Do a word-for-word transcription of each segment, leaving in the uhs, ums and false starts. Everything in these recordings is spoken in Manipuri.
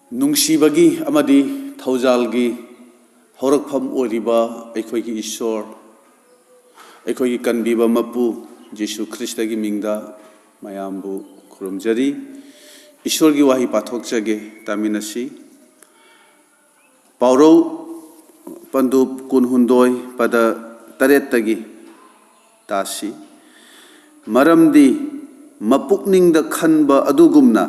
ꯅꯨꯡꯁꯤꯕꯒꯤ ꯑꯃꯗꯤ ꯊꯧꯖꯥꯜꯒꯤ ꯍꯧꯔꯛꯐꯝ ꯑꯣꯏꯔꯤꯕ ꯑꯩꯈꯣꯏꯒꯤ ꯏꯁꯣꯔ, ꯑꯩꯈꯣꯏꯒꯤ ꯀꯟꯕꯤꯕ ꯃꯄꯨ ꯖꯤꯁꯨ ꯈ꯭ꯔꯤꯁꯇꯒꯤ ꯃꯤꯡꯗ ꯃꯌꯥꯝꯕꯨ ꯈꯨꯔꯨꯝꯖꯔꯤ꯫ ꯏꯁꯣꯔꯒꯤ ꯋꯥꯍꯩ ꯄꯥꯊꯣꯛꯆꯒꯦ, ꯇꯥꯃꯤꯟꯅꯁꯤ꯫ ꯄꯥꯎꯔꯧ ꯄꯟꯗꯨꯞ ꯀꯨꯟꯍꯨꯝꯗꯣꯏ ꯄꯗ ꯇꯔꯦꯠꯇꯒꯤ ꯇꯥꯁꯤ꯫ ꯃꯔꯝꯗꯤ ꯃꯄꯨꯛꯅꯤꯡꯗ ꯈꯟꯕ ꯑꯗꯨꯒꯨꯝꯅ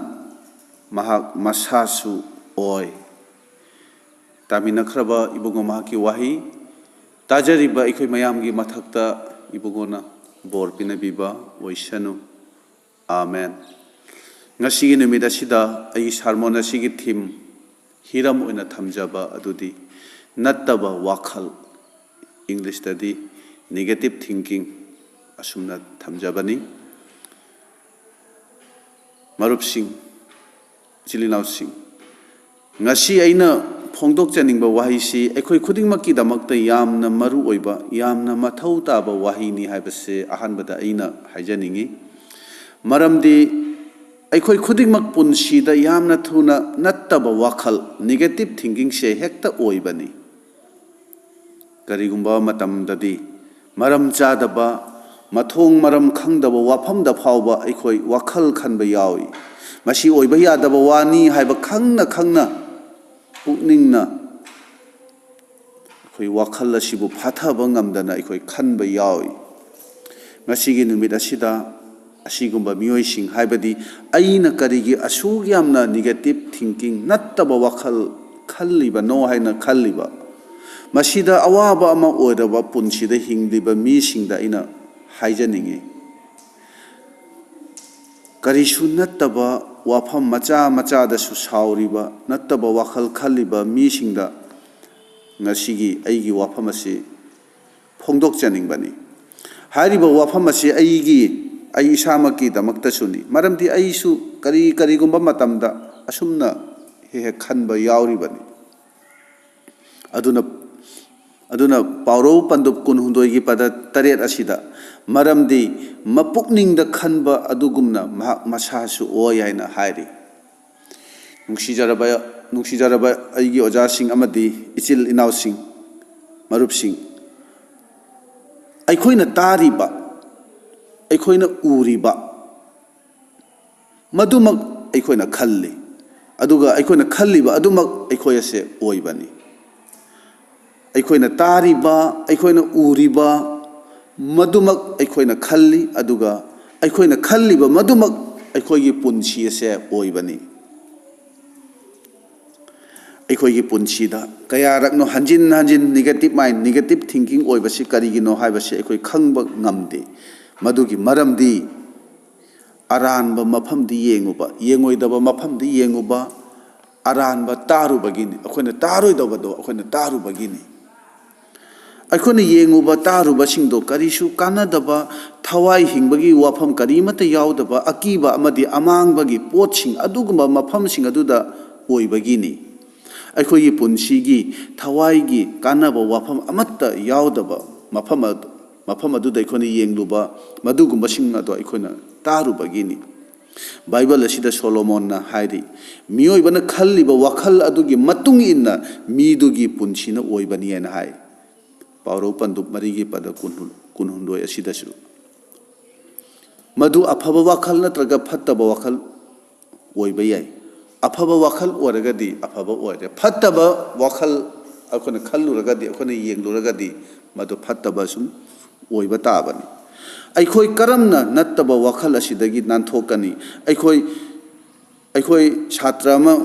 ꯃꯍꯥꯛ ꯃꯁꯥꯁꯨ ꯑꯣꯏ꯫ ꯇꯥꯃꯤꯟꯅꯈ꯭ꯔꯕ ꯏꯕꯨꯡꯉꯣ ꯃꯍꯥꯛꯀꯤ ꯋꯥꯍꯩ ꯇꯥꯖꯔꯤꯕ ꯑꯩꯈꯣꯏ ꯃꯌꯥꯝꯒꯤ ꯃꯊꯛꯇ ꯏꯕꯨꯡꯉꯣꯅ ꯕꯣꯔ ꯄꯤꯅꯕꯤꯕ ꯑꯣꯏꯁꯅꯨ꯫ ꯑꯥꯃꯦꯟ꯫ ꯉꯁꯤꯒꯤ ꯅꯨꯃꯤꯠ ꯑꯁꯤꯗ ꯑꯩꯒꯤ ꯁꯥꯔꯃꯣꯟ ꯑꯁꯤꯒꯤ ꯊꯤꯝ, ꯍꯤꯔꯝ ꯑꯣꯏꯅ ꯊꯝꯖꯕ ꯑꯗꯨꯗꯤ ꯅꯠꯇꯕ ꯋꯥꯈꯜ, ꯏꯪꯂꯤꯁꯇꯗꯤ negative thinking, ꯑꯁꯨꯝꯅ ꯊꯝꯖꯕꯅꯤ꯫ ꯃꯔꯨꯞꯁꯤꯡ, ꯏꯆꯤꯜ ꯏꯅꯥꯎꯁꯤꯡ, ꯉꯁꯤ ꯑꯩꯅ ꯐꯣꯡꯗꯣꯛꯆꯅꯤꯡꯕ ꯋꯥꯍꯩꯁꯤ ꯑꯩꯈꯣꯏ ꯈꯨꯗꯤꯡꯃꯛꯀꯤꯗꯃꯛꯇ ꯌꯥꯝꯅ ꯃꯔꯨ ꯑꯣꯏꯕ, ꯌꯥꯝꯅ ꯃꯊꯧ ꯇꯥꯕ ꯋꯥꯍꯩꯅꯤ ꯍꯥꯏꯕꯁꯦ ꯑꯍꯥꯟꯕꯗ ꯑꯩꯅ ꯍꯥꯏꯖꯅꯤꯡꯏ꯫ ꯃꯔꯝꯗꯤ ꯑꯩꯈꯣꯏ ꯈꯨꯗꯤꯡꯃꯛ ꯄꯨꯟꯁꯤꯗ ꯌꯥꯝꯅ ꯊꯨꯅ ꯅꯠꯇꯕ ꯋꯥꯈꯜ, negative thinkingꯁꯦ ꯍꯦꯛꯇ ꯑꯣꯏꯕꯅꯤ꯫ ꯀꯔꯤꯒꯨꯝꯕ ꯃꯇꯝꯗꯗꯤ ꯃꯔꯝ ꯆꯥꯗꯕ, ꯃꯊꯣꯡ ꯃꯔꯝ ꯈꯪꯗꯕ ꯋꯥꯐꯝꯗ ꯐꯥꯎꯕ ꯑꯩꯈꯣꯏ ꯋꯥꯈꯜ ꯈꯟꯕ ꯌꯥꯎꯏ꯫ ꯃꯁꯤ ꯑꯣꯏꯕ ꯌꯥꯗꯕ ꯋꯥꯅꯤ ꯍꯥꯏꯕ ꯈꯪꯅ ꯈꯪꯅ ꯄꯨꯛꯅꯤꯡꯅ ꯑꯩꯈꯣꯏ ꯋꯥꯈꯜ ꯑꯁꯤꯕꯨ ꯐꯥꯊꯕ ꯉꯝꯗꯅ ꯑꯩꯈꯣꯏ ꯈꯟꯕ ꯌꯥꯎꯏ꯫ ꯉꯁꯤꯒꯤ ꯅꯨꯃꯤꯠ ꯑꯁꯤꯗ ꯑꯁꯤꯒꯨꯝꯕ ꯃꯤꯑꯣꯏꯁꯤꯡ, ꯍꯥꯏꯕꯗꯤ ꯑꯩꯅ ꯀꯔꯤꯒꯤ ꯑꯁꯨꯛ ꯌꯥꯝꯅ negative thinking, ꯅꯠꯇꯕ ꯋꯥꯈꯜ ꯈꯜꯂꯤꯕꯅꯣ ꯍꯥꯏꯅ ꯈꯜꯂꯤꯕ, ꯃꯁꯤꯗ ꯑꯋꯥꯕ ꯑꯃ ꯑꯣꯏꯔꯕ ꯄꯨꯟꯁꯤꯗ ꯍꯤꯡꯂꯤꯕ ꯃꯤꯁꯤꯡꯗ ꯑꯩꯅ ꯍꯥꯏꯖꯅꯤꯡꯏ꯫ ꯀꯔꯤꯁꯨ ꯅꯠꯇꯕ ꯋꯥꯐꯝ ꯃꯆꯥ ꯃꯆꯥꯗꯁꯨ ꯁꯥꯎꯔꯤꯕ, ꯅꯠꯇꯕ ꯋꯥꯈꯜ ꯈꯜꯂꯤꯕ ꯃꯤꯁꯤꯡꯗ ꯉꯁꯤꯒꯤ ꯑꯩꯒꯤ ꯋꯥꯐꯝ ꯑꯁꯤ ꯐꯣꯡꯗꯣꯛꯆꯅꯤꯡꯕꯅꯤ꯫ ꯍꯥꯏꯔꯤꯕ ꯋꯥꯐꯝ ꯑꯁꯤ ꯑꯩꯒꯤ, ꯑꯩ ꯏꯁꯥꯃꯛꯀꯤꯗꯃꯛꯇꯁꯨꯅꯤ꯫ ꯃꯔꯝꯗꯤ ꯑꯩꯁꯨ ꯀꯔꯤ, ꯀꯔꯤꯒꯨꯝꯕ ꯃꯇꯝꯗ ꯑꯁꯨꯝꯅ ꯍꯦꯛ ꯍꯦꯛ ꯈꯟꯕ ꯌꯥꯎꯔꯤꯕꯅꯤ꯫ ꯑꯗꯨꯅ, ꯑꯗꯨꯅ ꯄꯥꯎꯔꯧ ꯄꯟꯗꯨꯞ ꯀꯨꯟꯍꯨꯝꯗꯣꯏꯒꯤ ꯄꯗ ꯇꯔꯦꯠ ꯑꯁꯤꯗ, "ꯃꯔꯝꯗꯤ ꯃꯄꯨꯛꯅꯤꯡꯗ ꯈꯟꯕ ꯑꯗꯨꯒꯨꯝꯅ ꯃꯍꯥꯛ ꯃꯁꯥꯁꯨ ꯑꯣꯏ" ꯍꯥꯏꯅ ꯍꯥꯏꯔꯤ꯫ ꯅꯨꯡꯁꯤꯖꯔꯕ, ꯅꯨꯡꯁꯤꯖꯔꯕ ꯑꯩꯒꯤ ꯑꯣꯖꯥꯁꯤꯡ ꯑꯃꯗꯤ ꯏꯆꯤꯜ ꯏꯅꯥꯎꯁꯤꯡ, ꯃꯔꯨꯞꯁꯤꯡ, ꯑꯩꯈꯣꯏꯅ ꯇꯥꯔꯤꯕ, ꯑꯩꯈꯣꯏꯅ ꯎꯔꯤꯕ, ꯃꯗꯨꯃꯛ ꯑꯩꯈꯣꯏꯅ ꯈꯜꯂꯤ, ꯑꯗꯨꯒ ꯑꯩꯈꯣꯏꯅ ꯈꯜꯂꯤꯕ ꯑꯗꯨꯃꯛ ꯑꯩꯈꯣꯏ ꯑꯁꯦ ꯑꯣꯏꯕꯅꯤ꯫ ꯑꯩꯈꯣꯏꯅ ꯇꯥꯔꯤꯕ, ꯑꯩꯈꯣꯏꯅ ꯎꯔꯤꯕ, ꯃꯗꯨꯃꯛ ꯑꯩꯈꯣꯏꯅ ꯈꯜꯂꯤ, ꯑꯗꯨꯒ ꯑꯩꯈꯣꯏꯅ ꯈꯜꯂꯤꯕ ꯃꯗꯨꯃꯛ ꯑꯩꯈꯣꯏꯒꯤ ꯄꯨꯟꯁꯤ ꯑꯁꯦ ꯑꯣꯏꯕꯅꯤ꯫ ꯑꯩꯈꯣꯏꯒꯤ ꯄꯨꯟꯁꯤꯗ ꯀꯌꯥꯔꯛꯅꯣ ꯍꯟꯖꯤꯟ ꯍꯟꯖꯤꯟ negative mind, negative thinking ꯑꯣꯏꯕꯁꯤ ꯀꯔꯤꯒꯤꯅꯣ ꯍꯥꯏꯕꯁꯤ ꯑꯩꯈꯣꯏ ꯈꯪꯕ ꯉꯝꯗꯦ꯫ ꯃꯗꯨꯒꯤ ꯃꯔꯝꯗꯤ ꯑꯔꯥꯟꯕ ꯃꯐꯝꯗꯤ ꯌꯦꯡꯉꯨꯕ, ꯌꯦꯡꯉꯣꯏꯗꯕ ꯃꯐꯝꯗꯤ ꯌꯦꯡꯉꯨꯕ, ꯑꯔꯥꯟꯕ ꯇꯥꯔꯨꯕꯒꯤꯅꯤ꯫ ꯑꯩꯈꯣꯏꯅ ꯇꯥꯔꯣꯏꯗꯕꯗꯣ ꯑꯩꯈꯣꯏꯅ ꯇꯥꯔꯨꯕꯒꯤꯅꯤ꯫ ꯑꯩꯈꯣꯏꯅ ꯌꯦꯡꯉꯨꯕ ꯇꯥꯔꯨꯕꯁꯤꯡꯗꯣ ꯀꯔꯤꯁꯨ ꯀꯥꯟꯅꯗꯕ, ꯊꯋꯥꯏ ꯍꯤꯡꯕꯒꯤ ꯋꯥꯐꯝ ꯀꯔꯤꯃꯠꯇ ꯌꯥꯎꯗꯕ, ꯑꯀꯤꯕ ꯑꯃꯗꯤ ꯑꯃꯥꯡꯕꯒꯤ ꯄꯣꯠꯁꯤꯡ, ꯑꯗꯨꯒꯨꯝꯕ ꯃꯐꯝꯁꯤꯡ ꯑꯗꯨꯗ ꯑꯣꯏꯕꯒꯤꯅꯤ꯫ ꯑꯩꯈꯣꯏꯒꯤ ꯄꯨꯟꯁꯤꯒꯤ ꯊꯋꯥꯏꯒꯤ ꯀꯥꯟꯅꯕ ꯋꯥꯐꯝ ꯑꯃꯠꯇ ꯌꯥꯎꯗꯕ ꯃꯐꯝ ꯑꯗꯨ, ꯃꯐꯝ ꯑꯗꯨꯗ ꯑꯩꯈꯣꯏꯅ ꯌꯦꯡꯂꯨꯕ ꯃꯗꯨꯒꯨꯝꯕꯁꯤꯡ ꯑꯗꯣ ꯑꯩꯈꯣꯏꯅ ꯇꯥꯔꯨꯕꯒꯤꯅꯤ꯫ ꯕꯥꯏꯕꯜ ꯑꯁꯤꯗ ꯁꯣꯂꯣꯃꯣꯟꯅ ꯍꯥꯏꯔꯤ, "ꯃꯤꯑꯣꯏꯕꯅ ꯈꯜꯂꯤꯕ ꯋꯥꯈꯜ ꯑꯗꯨꯒꯤ ꯃꯇꯨꯡ ꯏꯟꯅ ꯃꯤꯗꯨꯒꯤ ꯄꯨꯟꯁꯤꯅ ꯑꯣꯏꯕꯅꯤ" ꯍꯥꯏꯅ ꯍꯥꯏ꯫ ꯄꯥꯎꯔꯧ ꯄꯟꯗꯨꯞ ꯃꯔꯤꯒꯤ ꯄꯗ ꯀꯨꯟ-, ꯀꯨꯟꯍꯨꯝꯗꯣꯏ ꯑꯁꯤꯗꯁꯨ꯫ ꯃꯗꯨ ꯑꯐꯕ ꯋꯥꯈꯜ ꯅꯠꯇ꯭ꯔꯒ ꯐꯠꯇꯕ ꯋꯥꯈꯜ ꯑꯣꯏꯕ ꯌꯥꯏ꯫ ꯑꯐꯕ ꯋꯥꯈꯜ ꯑꯣꯏꯔꯒꯗꯤ ꯑꯐꯕ ꯑꯣꯏꯔꯦ, ꯐꯠꯇꯕ ꯋꯥꯈꯜ ꯑꯩꯈꯣꯏꯅ ꯈꯜꯂꯨꯔꯒꯗꯤ, ꯑꯩꯈꯣꯏꯅ ꯌꯦꯡꯂꯨꯔꯒꯗꯤ ꯃꯗꯨ ꯐꯠꯇꯕ ꯁꯨꯝ ꯑꯣꯏꯕ ꯇꯥꯕꯅꯤ꯫ ꯑꯩꯈꯣꯏ ꯀꯔꯝꯅ ꯅꯠꯇꯕ ꯋꯥꯈꯜ ꯑꯁꯤꯗꯒꯤ ꯅꯥꯟꯊꯣꯛꯀꯅꯤ? ꯑꯩꯈꯣꯏ, ꯑꯩꯈꯣꯏ ꯁꯥꯇ꯭ꯔ ꯑꯃ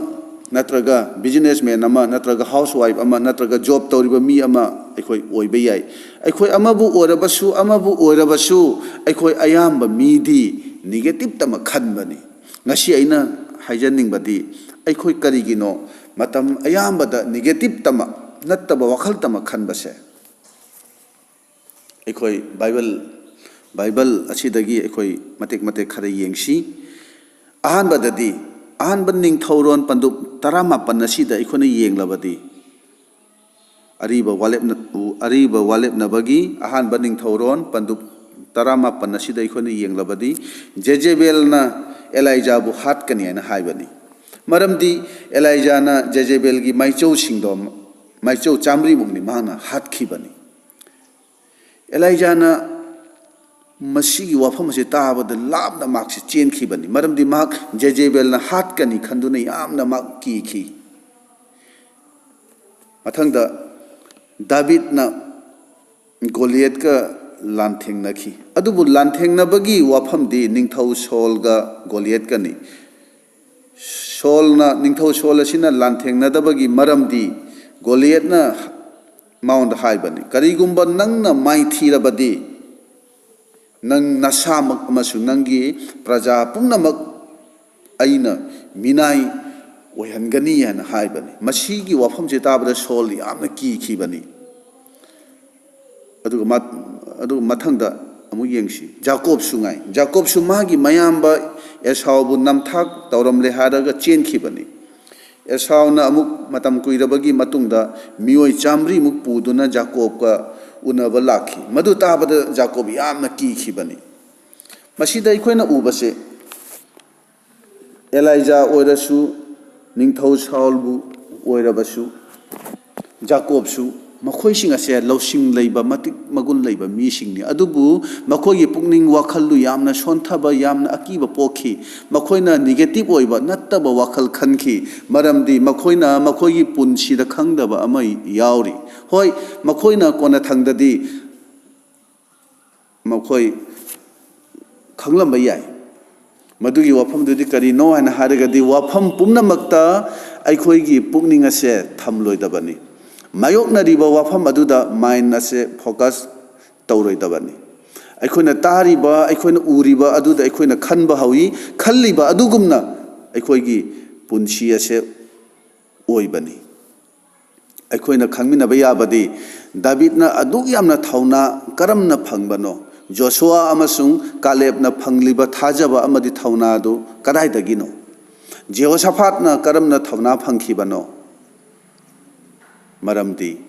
ꯅꯠꯇ꯭ꯔꯒ businessman ꯑꯃ ꯅꯠꯇ꯭ꯔꯒ housewife ꯑꯃ ꯅꯠꯇ꯭ꯔꯒ job ꯇꯧꯔꯤꯕ ꯃꯤ ꯑꯃ ꯑꯩꯈꯣꯏ ꯑꯣꯏꯕ ꯌꯥꯏ꯫ ꯑꯩꯈꯣꯏ ꯑꯃꯕꯨ ꯑꯣꯏꯔꯕꯁꯨ, ꯑꯃꯕꯨ ꯑꯣꯏꯔꯕꯁꯨ, ꯑꯩꯈꯣꯏ ꯑꯌꯥꯝꯕ ꯃꯤꯗꯤ negative ꯇꯃꯛ ꯈꯟꯕꯅꯤ꯫ ꯉꯁꯤ ꯑꯩꯅ ꯍꯥꯏꯖꯅꯤꯡꯕꯗꯤ, ꯑꯩꯈꯣꯏ ꯀꯔꯤꯒꯤꯅꯣ ꯃꯇꯝ ꯑꯌꯥꯝꯕꯗ negative ꯇꯃꯛ, ꯅꯠꯇꯕ ꯋꯥꯈꯜ ꯇꯃꯛ ꯈꯟꯕꯁꯦ? ꯑꯩꯈꯣꯏ ꯕꯥꯏꯕꯜ, ꯕꯥꯏꯕꯜ ꯑꯁꯤꯗꯒꯤ ꯑꯩꯈꯣꯏ ꯃꯇꯦꯛ ꯃꯇꯦꯛ ꯈꯔ ꯌꯦꯡꯁꯤ꯫ ꯑꯍꯥꯟꯕꯗꯗꯤ, ꯑꯍꯥꯟꯕ ꯅꯤꯡꯊꯧꯔꯣꯟ ꯄꯟꯗꯨꯞ ꯇꯔꯥꯃꯥꯄꯟ ꯑꯁꯤꯗ ꯑꯩꯈꯣꯏꯅ ꯌꯦꯡꯂꯕꯗꯤ, ꯑꯔꯤꯕ ꯋꯥꯂꯦꯞꯅ-, ꯑꯔꯤꯕ ꯋꯥꯂꯦꯞꯅꯕꯒꯤ ꯑꯍꯥꯟꯕ ꯅꯤꯡꯊꯧꯔꯣꯟ ꯄꯟꯗꯨꯞ ꯇꯔꯥꯃꯥꯄꯟ ꯑꯁꯤꯗ ꯑꯩꯈꯣꯏꯅ ꯌꯦꯡꯂꯕꯗꯤ, ꯖꯦꯖꯦꯕꯦꯜꯅ ꯑꯦꯂꯥꯏꯖꯥꯕꯨ ꯍꯥꯠꯀꯅꯤ ꯍꯥꯏꯅ ꯍꯥꯏꯕꯅꯤ꯫ ꯃꯔꯝꯗꯤ ꯑꯦꯂꯥꯏꯖꯥꯅ ꯖꯦꯖꯦꯕꯦꯜꯒꯤ ꯃꯥꯏꯆꯧꯁꯤꯡꯗꯣ, ꯃꯥꯏꯆꯧ ꯆꯥꯝꯃꯔꯤꯃꯨꯛꯅꯤ ꯃꯍꯥꯛꯅ ꯍꯥꯠꯈꯤꯕꯅꯤ꯫ ꯑꯦꯂꯥꯏꯖꯥꯅ ꯃꯁꯤꯒꯤ ꯋꯥꯐꯝ ꯑꯁꯤ ꯇꯥꯕꯗ ꯂꯥꯞꯅ ꯃꯍꯥꯛꯁꯤ ꯆꯦꯟꯈꯤꯕꯅꯤ, ꯃꯔꯝꯗꯤ ꯃꯍꯥꯛ ꯖꯦꯖꯦꯕꯦꯜꯅ ꯍꯥꯠꯀꯅꯤ ꯈꯟꯗꯨꯅ ꯌꯥꯝꯅ ꯃꯍꯥꯛ ꯀꯤꯈꯤ꯫ ꯃꯊꯪꯗ ꯗꯥꯕꯤꯗꯅ ꯒꯣꯂꯤꯌꯠꯀ ꯂꯥꯟꯊꯦꯡꯅꯈꯤ꯫ ꯑꯗꯨꯕꯨ ꯂꯥꯟꯊꯦꯡꯅꯕꯒꯤ ꯋꯥꯐꯝꯗꯤ ꯅꯤꯡꯊꯧ ꯁꯣꯜꯒ ꯒꯣꯂꯤꯌꯠꯀꯅꯤ꯫ ꯁꯣꯜꯅ, ꯅꯤꯡꯊꯧ ꯁꯣꯜ ꯑꯁꯤꯅ ꯂꯥꯟꯊꯦꯡꯅꯗꯕꯒꯤ ꯃꯔꯝꯗꯤ ꯒꯣꯂꯤꯌꯠꯅ ꯃꯉꯣꯟꯗ ꯍꯥꯏꯕꯅꯤ, "ꯀꯔꯤꯒꯨꯝꯕ ꯅꯪꯅ ꯃꯥꯏꯊꯤꯔꯕꯗꯤ, ꯅꯪ ꯅꯁꯥꯃꯛ ꯑꯃꯁꯨꯡ ꯅꯪꯒꯤ ꯄ꯭ꯔꯖꯥ ꯄꯨꯝꯅꯃꯛ ꯑꯩꯅ ꯃꯤꯅꯥꯏ ꯑꯣꯏꯍꯟꯒꯅꯤ" ꯍꯥꯏꯅ ꯍꯥꯏꯕꯅꯤ꯫ ꯃꯁꯤꯒꯤ ꯋꯥꯐꯝꯁꯦ ꯇꯥꯕꯗ ꯁꯣꯜ ꯌꯥꯝꯅ ꯀꯤꯈꯤꯕꯅꯤ꯫ ꯑꯗꯨꯒ ꯃ-, ꯑꯗꯨꯒ ꯃꯊꯪꯗ ꯑꯃꯨꯛ ꯌꯦꯡꯁꯤ, ꯖꯥꯀꯣꯕꯁꯨ ꯉꯥꯏ꯫ ꯖꯥꯀꯣꯕꯁꯨ ꯃꯥꯒꯤ ꯃꯌꯥꯝꯕ ꯑꯦꯁꯥꯎꯕꯨ ꯅꯝꯊꯥꯛ ꯇꯧꯔꯝꯂꯦ ꯍꯥꯏꯔꯒ ꯆꯦꯟꯈꯤꯕꯅꯤ꯫ ꯑꯦꯁꯥꯎꯅ ꯑꯃꯨꯛ ꯃꯇꯝ ꯀꯨꯏꯔꯕꯒꯤ ꯃꯇꯨꯡꯗ ꯃꯤꯑꯣꯏ ꯆꯥꯃꯔꯤꯃꯨꯛ ꯄꯨꯗꯨꯅ ꯖꯥꯀꯣꯕꯀ ꯎꯅꯕ ꯂꯥꯛꯈꯤ꯫ ꯃꯗꯨ ꯇꯥꯕꯗ ꯖꯥꯀꯣꯕ ꯌꯥꯝꯅ ꯀꯤꯈꯤꯕꯅꯤ꯫ ꯃꯁꯤꯗ ꯑꯩꯈꯣꯏꯅ ꯎꯕꯁꯦ, ꯑꯦꯂꯥꯏꯖꯥ ꯑꯣꯏꯔꯁꯨ, ꯅꯤꯡꯊꯧ ꯁꯥꯎꯜꯕꯨ ꯑꯣꯏꯔꯕꯁꯨ, ꯖꯥꯀꯣꯕꯁꯨ, ꯃꯈꯣꯏꯁꯤꯡ ꯑꯁꯦ ꯂꯧꯁꯤꯡ ꯂꯩꯕ, ꯃꯇꯤꯛ ꯃꯒꯨꯟ ꯂꯩꯕ ꯃꯤꯁꯤꯡꯅꯤ꯫ ꯑꯗꯨꯕꯨ ꯃꯈꯣꯏꯒꯤ ꯄꯨꯛꯅꯤꯡ ꯋꯥꯈꯜꯗꯨ ꯌꯥꯝꯅ ꯁꯣꯟꯊꯕ, ꯌꯥꯝꯅ ꯑꯀꯤꯕ ꯄꯣꯛꯈꯤ꯫ ꯃꯈꯣꯏꯅ ꯅꯦꯒꯦꯇꯤꯚ ꯑꯣꯏꯕ ꯅꯠꯇꯕ ꯋꯥꯈꯜ ꯈꯟꯈꯤ, ꯃꯔꯝꯗꯤ ꯃꯈꯣꯏꯅ ꯃꯈꯣꯏꯒꯤ ꯄꯨꯟꯁꯤꯗ ꯈꯪꯗꯕ ꯑꯃ ꯌꯥꯎꯔꯤ꯫ ꯍꯣꯏ, ꯃꯈꯣꯏꯅ ꯀꯣꯟꯅꯊꯪꯗꯗꯤ ꯃꯈꯣꯏ ꯈꯪꯂꯝꯕ ꯌꯥꯏ꯫ ꯃꯗꯨꯒꯤ ꯋꯥꯐꯝꯗꯨꯗꯤ ꯀꯔꯤꯅꯣ ꯍꯥꯏꯅ ꯍꯥꯏꯔꯒꯗꯤ, ꯋꯥꯐꯝ ꯄꯨꯝꯅꯃꯛꯇ ꯑꯩꯈꯣꯏꯒꯤ ꯄꯨꯛꯅꯤꯡ ꯑꯁꯦ ꯊꯝꯂꯣꯏꯗꯕꯅꯤ꯫ ꯃꯥꯌꯣꯛꯅꯔꯤꯕ ꯋꯥꯐꯝ ꯑꯗꯨꯗ ꯃꯥꯏꯟ ꯑꯁꯦ ꯐꯣꯀꯁ ꯇꯧꯔꯣꯏꯗꯕꯅꯤ꯫ ꯑꯩꯈꯣꯏꯅ ꯇꯥꯔꯤꯕ, ꯑꯩꯈꯣꯏꯅ ꯎꯔꯤꯕ ꯑꯗꯨꯗ ꯑꯩꯈꯣꯏꯅ ꯈꯟꯕ ꯍꯧꯏ꯫ ꯈꯜꯂꯤꯕ ꯑꯗꯨꯒꯨꯝꯅ ꯑꯩꯈꯣꯏꯒꯤ ꯄꯨꯟꯁꯤ ꯑꯁꯦ ꯑꯣꯏꯕꯅꯤ꯫ ꯑꯩꯈꯣꯏꯅ ꯈꯪꯃꯤꯟꯅꯕ ꯌꯥꯕꯗꯤ, ꯗꯥꯕꯤꯗꯅ ꯑꯗꯨꯛ ꯌꯥꯝꯅ ꯊꯧꯅꯥ ꯀꯔꯝꯅ ꯐꯪꯕꯅꯣ? ꯖꯣꯁꯨꯋꯥ ꯑꯃꯁꯨꯡ ꯀꯥꯂꯦꯕꯅ ꯐꯪꯂꯤꯕ ꯊꯥꯖꯕ ꯑꯃꯗꯤ ꯊꯧꯅꯥ ꯑꯗꯨ ꯀꯗꯥꯏꯗꯒꯤꯅꯣ? ꯖꯦꯍꯣꯁꯥꯐꯥꯠꯅ ꯀꯔꯝꯅ ꯊꯧꯅꯥ ꯐꯪꯈꯤꯕꯅꯣ? ꯃꯔꯝꯗꯤ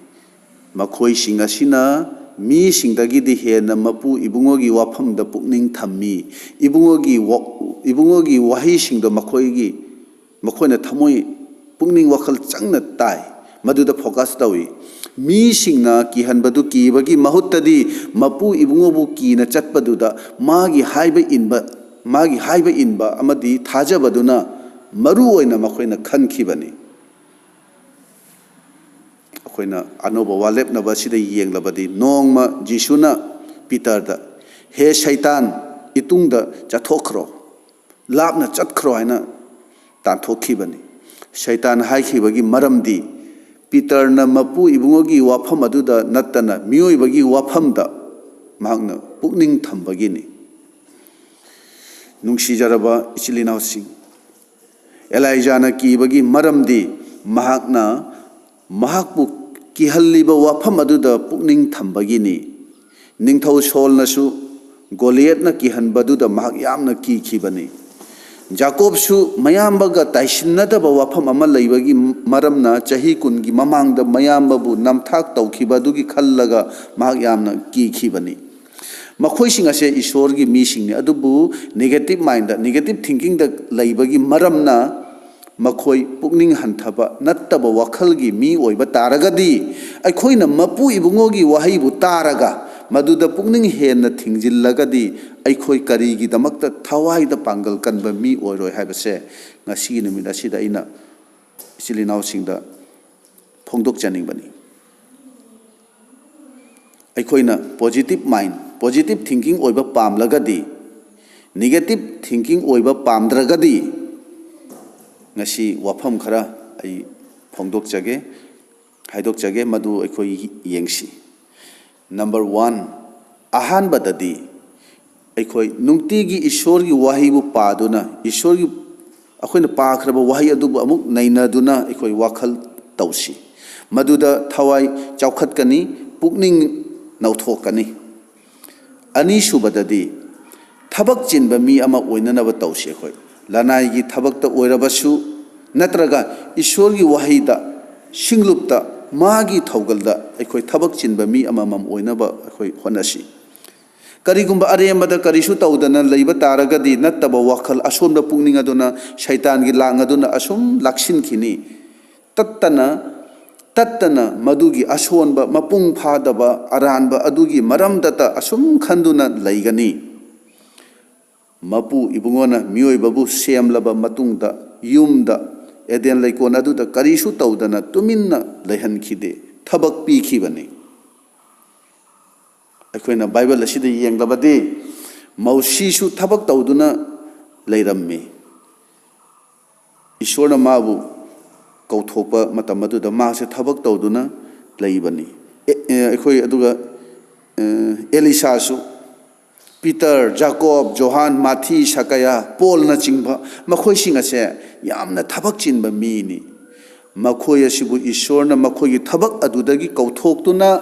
ꯃꯈꯣꯏꯁꯤꯡ ꯑꯁꯤꯅ ꯃꯤꯁꯤꯡꯗꯒꯤꯗꯤ ꯍꯦꯟꯅ ꯃꯄꯨ ꯏꯕꯨꯡꯉꯣꯒꯤ ꯋꯥꯐꯝꯗ ꯄꯨꯛꯅꯤꯡ ꯊꯝꯃꯤ꯫ ꯏꯕꯨꯡꯉꯣꯒꯤ ꯋꯥ-, ꯏꯕꯨꯡꯉꯣꯒꯤ ꯋꯥꯍꯩꯁꯤꯡꯗꯣ ꯃꯈꯣꯏꯒꯤ ꯃꯈꯣꯏꯅ ꯊꯃꯣꯏ, ꯄꯨꯛꯅꯤꯡ ꯋꯥꯈꯜ ꯆꯪꯅ ꯇꯥꯏ, ꯃꯗꯨꯗ ꯐꯣꯀꯁ ꯇꯧꯏ꯫ ꯃꯤꯁꯤꯡꯅ ꯀꯤꯍꯟꯕꯗꯨ ꯀꯤꯕꯒꯤ ꯃꯍꯨꯠꯇꯗꯤ ꯃꯄꯨ ꯏꯕꯨꯡꯉꯣꯕꯨ ꯀꯤꯅ ꯆꯠꯄꯗꯨꯗ ꯃꯥꯒꯤ ꯍꯥꯏꯕ ꯏꯟꯕ, ꯃꯥꯒꯤ ꯍꯥꯏꯕ ꯏꯟꯕ ꯑꯃꯗꯤ ꯊꯥꯖꯕꯗꯨꯅ ꯃꯔꯨ ꯑꯣꯏꯅ ꯃꯈꯣꯏꯅ ꯈꯟꯈꯤꯕꯅꯤ꯫ ꯑꯩꯈꯣꯏꯅ ꯑꯅꯧꯕ ꯋꯥꯔꯦꯞꯅꯕ ꯑꯁꯤꯗ ꯌꯦꯡꯂꯕꯗꯤ, ꯅꯣꯡꯃ ꯖꯤꯁꯨꯅ ꯄꯤꯇꯔꯗ, "ꯍꯦ ꯁꯩꯇꯥꯟ, ꯏꯇꯨꯡꯗ ꯆꯠꯊꯣꯛꯈ꯭ꯔꯣ, ꯂꯥꯞꯅ ꯆꯠꯈ꯭ꯔꯣ" ꯍꯥꯏꯅ ꯇꯥꯟꯊꯣꯛꯈꯤꯕꯅꯤ꯫ ꯁꯩꯇꯥꯟ ꯍꯥꯏꯈꯤꯕꯒꯤ ꯃꯔꯝꯗꯤ ꯄꯤꯇꯔꯅ ꯃꯄꯨ ꯏꯕꯨꯡꯉꯣꯒꯤ ꯋꯥꯐꯝ ꯑꯗꯨꯗ ꯅꯠꯇꯅ ꯃꯤꯑꯣꯏꯕꯒꯤ ꯋꯥꯐꯝꯗ ꯃꯍꯥꯛꯅ ꯄꯨꯛꯅꯤꯡ ꯊꯝꯕꯒꯤꯅꯤ꯫ ꯅꯨꯡꯁꯤꯖꯔꯕ ꯏꯆꯤꯜ ꯏꯅꯥꯎꯁꯤꯡ, ꯑꯦꯂꯥꯏꯖꯥꯅ ꯀꯤꯕꯒꯤ ꯃꯔꯝꯗꯤ ꯃꯍꯥꯛꯅ ꯃꯍꯥꯛꯄꯨ ꯀꯤꯍꯜꯂꯤꯕ ꯋꯥꯐꯝ ꯑꯗꯨꯗ ꯄꯨꯛꯅꯤꯡ ꯊꯝꯕꯒꯤꯅꯤ꯫ ꯅꯤꯡꯊꯧ ꯁꯣꯜꯅꯁꯨ ꯒꯣꯂꯤꯌꯠꯅ ꯀꯤꯍꯟꯕꯗꯨꯗ ꯃꯍꯥꯛ ꯌꯥꯝꯅ ꯀꯤꯈꯤꯕꯅꯤ꯫ ꯖꯥꯀꯣꯕꯁꯨ ꯃꯌꯥꯝꯕꯒ ꯇꯥꯏꯁꯤꯟꯅꯗꯕ ꯋꯥꯐꯝ ꯑꯃ ꯂꯩꯕꯒꯤ ꯃꯔꯝꯅ ꯆꯍꯤ ꯀꯨꯟꯒꯤ ꯃꯃꯥꯡꯗ ꯃꯌꯥꯝꯕꯕꯨ ꯅꯝꯊꯥꯛ ꯇꯧꯈꯤꯕ ꯑꯗꯨꯒꯤ ꯈꯜꯂꯒ ꯃꯍꯥꯛ ꯌꯥꯝꯅ ꯀꯤꯈꯤꯕꯅꯤ꯫ ꯃꯈꯣꯏꯁꯤꯡ ꯑꯁꯦ ꯏꯁꯣꯔꯒꯤ ꯃꯤꯁꯤꯡꯅꯤ, ꯑꯗꯨꯕꯨ ꯅꯦꯒꯦꯇꯤꯚ ꯃꯥꯏꯟꯗ, ꯅꯦꯒꯦꯇꯤꯚ ꯊꯤꯡꯀꯤꯡꯗ ꯂꯩꯕꯒꯤ ꯃꯔꯝꯅ ꯃꯈꯣꯏ ꯄꯨꯛꯅꯤꯡ ꯍꯟꯊꯕ ꯅꯠꯇꯕ ꯋꯥꯈꯜꯒꯤ ꯃꯤ ꯑꯣꯏꯕ ꯇꯥꯔꯒꯗꯤ, ꯑꯩꯈꯣꯏꯅ ꯃꯄꯨ ꯏꯕꯨꯡꯉꯣꯒꯤ ꯋꯥꯍꯩꯕꯨ ꯇꯥꯔꯒ ꯃꯗꯨꯗ ꯄꯨꯛꯅꯤꯡ ꯍꯦꯟꯅ ꯊꯤꯡꯖꯤꯜꯂꯒꯗꯤ, ꯑꯩꯈꯣꯏ ꯀꯔꯤꯒꯤꯗꯃꯛꯇ ꯊꯋꯥꯏꯗ ꯄꯥꯡꯒꯜ ꯀꯟꯕ ꯃꯤ ꯑꯣꯏꯔꯣꯏ ꯍꯥꯏꯕꯁꯦ ꯉꯁꯤꯒꯤ ꯅꯨꯃꯤꯠ ꯑꯁꯤꯗ ꯑꯩꯅ ꯏꯆꯤꯜ ꯏꯅꯥꯎꯁꯤꯡꯗ ꯐꯣꯡꯗꯣꯛꯆꯅꯤꯡꯕꯅꯤ꯫ ꯑꯩꯈꯣꯏꯅ ꯄꯣꯖꯤꯇꯤꯚ ꯃꯥꯏꯟ, ꯄꯣꯖꯤꯇꯤꯚ ꯊꯤꯡꯀꯤꯡ ꯑꯣꯏꯕ ꯄꯥꯝꯂꯒꯗꯤ, ꯅꯦꯒꯦꯇꯤꯚ ꯊꯤꯡꯀꯤꯡ ꯑꯣꯏꯕ ꯄꯥꯝꯗ꯭ꯔꯒꯗꯤ, ꯉꯁꯤ ꯋꯥꯐꯝ ꯈꯔ ꯑꯩ ꯐꯣꯡꯗꯣꯛꯆꯒꯦ, ꯍꯥꯏꯗꯣꯛꯆꯒꯦ, ꯃꯗꯨ ꯑꯩꯈꯣꯏ ꯌꯦꯡꯁꯤ꯫ ꯅꯝꯕꯔ ꯋꯥꯟ, ꯑꯍꯥꯟꯕꯗꯗꯤ ꯑꯩꯈꯣꯏ ꯅꯨꯡꯇꯤꯒꯤ ꯏꯁꯣꯔꯒꯤ ꯋꯥꯍꯩꯕꯨ ꯄꯥꯗꯨꯅ, ꯏꯁꯣꯔꯒꯤ, ꯑꯩꯈꯣꯏꯅ ꯄꯥꯈ꯭ꯔꯕ ꯋꯥꯍꯩ ꯑꯗꯨꯕꯨ ꯑꯃꯨꯛ ꯅꯩꯅꯗꯨꯅ ꯑꯩꯈꯣꯏ ꯋꯥꯈꯜ ꯇꯧꯁꯤ꯫ ꯃꯗꯨꯗ ꯊꯋꯥꯏ ꯆꯥꯎꯈꯠꯀꯅꯤ, ꯄꯨꯛꯅꯤꯡ ꯅꯧꯊꯣꯛꯀꯅꯤ꯫ ꯑꯅꯤꯁꯨꯕꯗꯗꯤ, ꯊꯕꯛ ꯆꯤꯟꯕ ꯃꯤ ꯑꯃ ꯑꯣꯏꯅꯅꯕ ꯇꯧꯁꯤ꯫ ꯑꯩꯈꯣꯏ ꯂꯅꯥꯏꯒꯤ ꯊꯕꯛꯇ ꯑꯣꯏꯔꯕꯁꯨ, ꯅꯠꯇ꯭ꯔꯒ ꯏꯁꯣꯔꯒꯤ ꯋꯥꯍꯩꯗ, ꯁꯤꯡꯂꯨꯞꯇ, ꯃꯥꯒꯤ ꯊꯧꯒꯜꯗ ꯑꯩꯈꯣꯏ ꯊꯕꯛ ꯆꯤꯟꯕ ꯃꯤ ꯑꯃꯃꯝ ꯑꯣꯏꯅꯕ ꯑꯩꯈꯣꯏ ꯍꯣꯠꯅꯁꯤ꯫ ꯀꯔꯤꯒꯨꯝꯕ ꯑꯔꯦꯝꯕꯗ ꯀꯔꯤꯁꯨ ꯇꯧꯗꯅ ꯂꯩꯕ ꯇꯥꯔꯒꯗꯤ, ꯅꯠꯇꯕ ꯋꯥꯈꯜ, ꯑꯁꯣꯟꯕ ꯄꯨꯛꯅꯤꯡ ꯑꯗꯨꯅ ꯁꯩꯇꯥꯟꯒꯤ ꯂꯥꯡ ꯑꯗꯨꯅ ꯑꯁꯨꯝ ꯂꯥꯛꯁꯤꯟꯈꯤꯅꯤ꯫ ꯇꯠꯇꯅ, ꯇꯠꯇꯅ ꯃꯗꯨꯒꯤ ꯑꯁꯣꯟꯕ, ꯃꯄꯨꯡ ꯐꯥꯗꯕ, ꯑꯔꯥꯟꯕ ꯑꯗꯨꯒꯤ ꯃꯔꯝꯗꯇ ꯑꯁꯨꯝ ꯈꯟꯗꯨꯅ ꯂꯩꯒꯅꯤ꯫ ꯃꯄꯨ ꯏꯕꯨꯡꯉꯣꯅ ꯃꯤꯑꯣꯏꯕꯕꯨ ꯁꯦꯝꯂꯕ ꯃꯇꯨꯡꯗ, ꯌꯨꯝꯗ, ꯑꯦꯗꯦꯟ ꯂꯩꯀꯣꯜ ꯑꯗꯨꯗ ꯀꯔꯤꯁꯨ ꯇꯧꯗꯅ ꯇꯨꯃꯤꯟꯅ ꯂꯩꯍꯟꯈꯤꯗꯦ, ꯊꯕꯛ ꯄꯤꯈꯤꯕꯅꯤ꯫ ꯑꯩꯈꯣꯏꯅ ꯕꯥꯏꯕꯜ ꯑꯁꯤꯗ ꯌꯦꯡꯂꯕꯗꯤ, ꯃꯧꯁꯤꯁꯨ ꯊꯕꯛ ꯇꯧꯗꯨꯅ ꯂꯩꯔꯝꯃꯤ꯫ ꯏꯁꯣꯔꯅ ꯃꯥꯕꯨ ꯀꯧꯊꯣꯛꯄ ꯃꯇꯝ ꯑꯗꯨꯗ ꯃꯥꯁꯦ ꯊꯕꯛ ꯇꯧꯗꯨꯅ ꯂꯩꯕꯅꯤ꯫ ꯑꯦ-, ꯑꯦ, ꯑꯩꯈꯣꯏ ꯑꯗꯨꯒ, ꯑꯦ, ꯑꯦꯂꯤꯁꯥꯁꯨ, ꯄꯤꯇꯔ, ꯖꯥꯀꯣꯕ, ꯖꯣꯍꯥꯟ, ꯃꯥꯊꯤ, ꯁꯀꯌꯥ, ꯄꯣꯜꯅꯆꯤꯡꯕ, ꯃꯈꯣꯏꯁꯤꯡ ꯑꯁꯦ ꯌꯥꯝꯅ ꯊꯕꯛ ꯆꯤꯟꯕ ꯃꯤꯅꯤ꯫ ꯃꯈꯣꯏ ꯑꯁꯤꯕꯨ ꯏꯁꯣꯔꯅ ꯃꯈꯣꯏꯒꯤ ꯊꯕꯛ ꯑꯗꯨꯗꯒꯤ ꯀꯧꯊꯣꯛꯇꯨꯅ,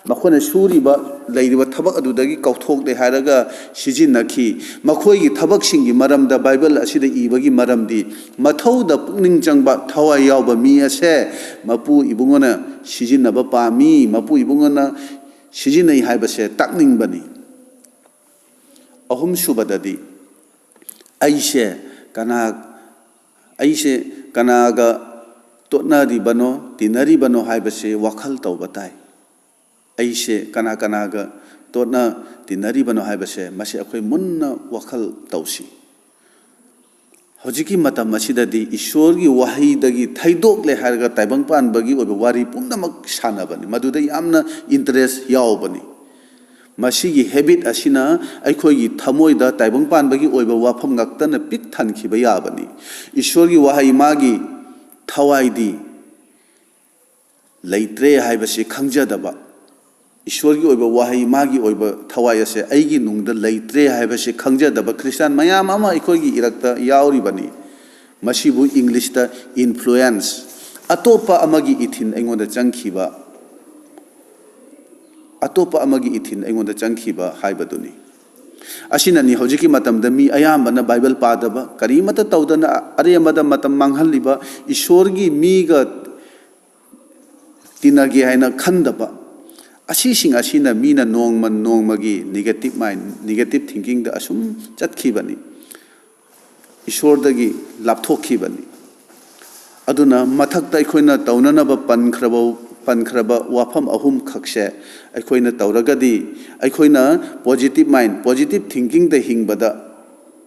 ꯃꯈꯣꯏꯅ ꯁꯨꯔꯤꯕ, ꯂꯩꯔꯤꯕ ꯊꯕꯛ ꯑꯗꯨꯗꯒꯤ ꯀꯧꯊꯣꯛꯂꯦ ꯍꯥꯏꯔꯒ ꯁꯤꯖꯤꯟꯅꯈꯤ꯫ ꯃꯈꯣꯏꯒꯤ ꯊꯕꯛꯁꯤꯡꯒꯤ ꯃꯔꯝꯗ ꯕꯥꯏꯕꯜ ꯑꯁꯤꯗ ꯏꯕꯒꯤ ꯃꯔꯝꯗꯤ, ꯃꯊꯧꯗ ꯄꯨꯛꯅꯤꯡ ꯆꯪꯕ, ꯊꯋꯥꯏ ꯌꯥꯎꯕ ꯃꯤ ꯑꯁꯦ ꯃꯄꯨ ꯏꯕꯨꯡꯉꯣꯅ ꯁꯤꯖꯤꯟꯅꯕ ꯄꯥꯝꯃꯤ, ꯃꯄꯨ ꯏꯕꯨꯡꯉꯣꯅ ꯁꯤꯖꯤꯟꯅꯩ ꯍꯥꯏꯕꯁꯦ ꯇꯥꯛꯅꯤꯡꯕꯅꯤ꯫ ꯑꯍꯨꯝꯁꯨꯕꯗꯗꯤ, ꯑꯩꯁꯦ ꯀꯅꯥ, ꯑꯩꯁꯦ ꯀꯅꯥꯒ ꯇꯣꯠꯅꯔꯤꯕꯅꯣ, ꯇꯤꯟꯅꯔꯤꯕꯅꯣ ꯍꯥꯏꯕꯁꯦ ꯋꯥꯈꯜ ꯇꯧꯕ ꯇꯥꯏ꯫ ꯑꯩꯁꯦ ꯀꯅꯥ ꯀꯅꯥꯒ ꯇꯣꯠꯅ ꯇꯤꯟꯅꯔꯤꯕꯅꯣ ꯍꯥꯏꯕꯁꯦ, ꯃꯁꯤ ꯑꯩꯈꯣꯏ ꯃꯨꯟꯅ ꯋꯥꯈꯜ ꯇꯧꯁꯤ꯫ ꯍꯧꯖꯤꯛꯀꯤ ꯃꯇꯝ ꯑꯁꯤꯗꯗꯤ ꯏꯁꯣꯔꯒꯤ ꯋꯥꯍꯩꯗꯒꯤ ꯊꯩꯗꯣꯛꯂꯦ ꯍꯥꯏꯔꯒ ꯇꯥꯏꯕꯪ ꯄꯥꯟꯕꯒꯤ ꯑꯣꯏꯕ ꯋꯥꯔꯤ ꯄꯨꯝꯅꯃꯛ ꯁꯥꯟꯅꯕꯅꯤ, ꯃꯗꯨꯗ ꯌꯥꯝꯅ ꯏꯟꯇꯔꯦꯁ ꯌꯥꯎꯕꯅꯤ꯫ ꯃꯁꯤꯒꯤ ꯍꯦꯕꯤꯠ ꯑꯁꯤꯅ ꯑꯩꯈꯣꯏꯒꯤ ꯊꯃꯣꯏꯗ ꯇꯥꯏꯕꯪ ꯄꯥꯟꯕꯒꯤ ꯑꯣꯏꯕ ꯋꯥꯐꯝ ꯉꯥꯛꯇꯅ ꯄꯤꯛ ꯊꯟꯈꯤꯕ ꯌꯥꯕꯅꯤ꯫ ꯏꯁꯣꯔꯒꯤ ꯋꯥꯍꯩ ꯃꯥꯒꯤ ꯊꯋꯥꯏꯗꯤ ꯂꯩꯇ꯭ꯔꯦ ꯍꯥꯏꯕꯁꯤ ꯈꯪꯖꯗꯕ, ꯏꯁꯣꯔꯒꯤ ꯑꯣꯏꯕ ꯋꯥꯍꯩ, ꯃꯥꯒꯤ ꯑꯣꯏꯕ ꯊꯋꯥꯏ ꯑꯁꯦ ꯑꯩꯒꯤ ꯅꯨꯡꯗ ꯂꯩꯇ꯭ꯔꯦ ꯍꯥꯏꯕꯁꯤ ꯈꯪꯖꯗꯕ ꯈ꯭ꯔꯤꯁꯇꯥꯟ ꯃꯌꯥꯝ ꯑꯃ ꯑꯩꯈꯣꯏꯒꯤ ꯏꯔꯛꯇ ꯌꯥꯎꯔꯤꯕꯅꯤ꯫ ꯃꯁꯤꯕꯨ ꯏꯪꯂꯤꯁꯇ ꯏꯟꯐ꯭ꯂꯨꯌꯦꯟꯁ, ꯑꯇꯣꯞꯄ ꯑꯃꯒꯤ ꯏꯊꯤꯟ ꯑꯩꯉꯣꯟꯗ ꯆꯪꯈꯤꯕ, ꯑꯇꯣꯞꯄ ꯑꯃꯒꯤ ꯏꯊꯤꯟ ꯑꯩꯉꯣꯟꯗ ꯆꯪꯈꯤꯕ ꯍꯥꯏꯕꯗꯨꯅꯤ꯫ ꯑꯁꯤꯅꯅꯤ ꯍꯧꯖꯤꯛꯀꯤ ꯃꯇꯝꯗ ꯃꯤ ꯑꯌꯥꯝꯕꯅ ꯕꯥꯏꯕꯜ ꯄꯥꯗꯕ, ꯀꯔꯤꯃꯠꯇ ꯇꯧꯗꯅ ꯑꯔꯦꯝꯕꯗ ꯃꯇꯝ ꯃꯥꯡꯍꯜꯂꯤꯕ, ꯏꯁꯣꯔꯒꯤ ꯃꯤꯒ ꯇꯤꯟꯅꯒꯦ ꯍꯥꯏꯅ ꯈꯟꯗꯕ, ꯑꯁꯤꯁꯤꯡ ꯑꯁꯤꯅ ꯃꯤꯅ ꯅꯣꯡꯃ ꯅꯣꯡꯃꯒꯤ negative mind, negative thinking ꯗ ꯑꯁꯨꯝ ꯆꯠꯈꯤꯕꯅꯤ, ꯏꯁꯣꯔꯗꯒꯤ ꯂꯥꯞꯊꯣꯛꯈꯤꯕꯅꯤ꯫ ꯑꯗꯨꯅ ꯃꯊꯛꯇ ꯑꯩꯈꯣꯏꯅ ꯇꯧꯅꯅꯕ ꯄꯟꯈ꯭ꯔꯕ, ꯄꯟꯈ꯭ꯔꯕ ꯋꯥꯐꯝ ꯑꯍꯨꯝꯈꯛꯁꯦ ꯑꯩꯈꯣꯏꯅ ꯇꯧꯔꯒꯗꯤ, ꯑꯩꯈꯣꯏꯅ positive mind, positive thinking ꯗ ꯍꯤꯡꯕꯗ